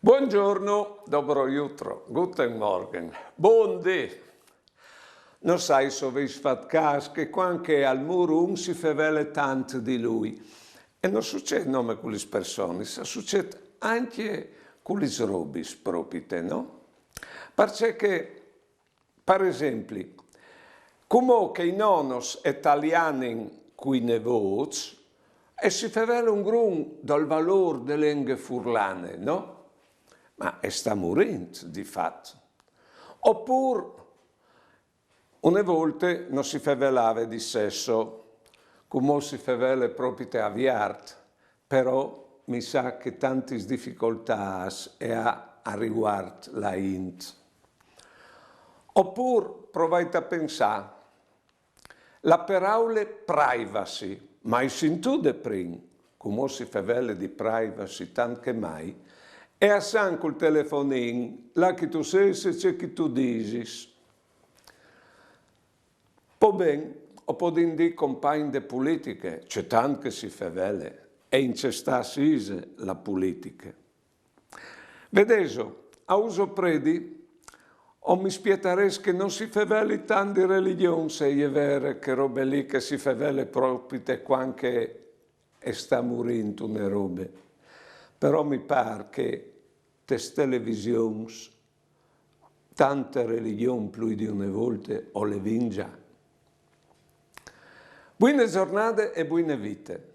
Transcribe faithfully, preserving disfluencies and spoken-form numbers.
Buongiorno, dobro jutro, guten Morgen, bundì. No sai se o vês fat câs che cuant che al mûr un si fevele tant di lui. E no sucêt nome cu lis personis, al sucêt ancje cu lis robis propite, no? Parcè che, par esempli, cumò che i nonos e talianin cui nevôts, e si fevele un grum dal valôr de lenghe furlane, no? Ma e sta murint, di fat. Opûr, une volte no si fevelave di sesso, cumò si fevele propite aviart, però mi sa che tantis dificoltâts e à a riguart la int. Opûr provait a pensâ, la peraule privacy, mai sintude prin, cumò si fevele di privacy tant che mai, e a San cul telefonin, là che tu sês e ce che tu disis. Po ben, o podìn dî compagn de politiche, ce tant che si fevele, e in ce stât si ise la politiche. Vedêso, a uso predi, o mi spietarès che no si feveli tant di religjons, e je vere che robe li che si fevele propite cuant che e sta murint une robe. Però mi pâr che tes televisions tante religjon plui di une volte o le vin za. Buine zornade e buine vite.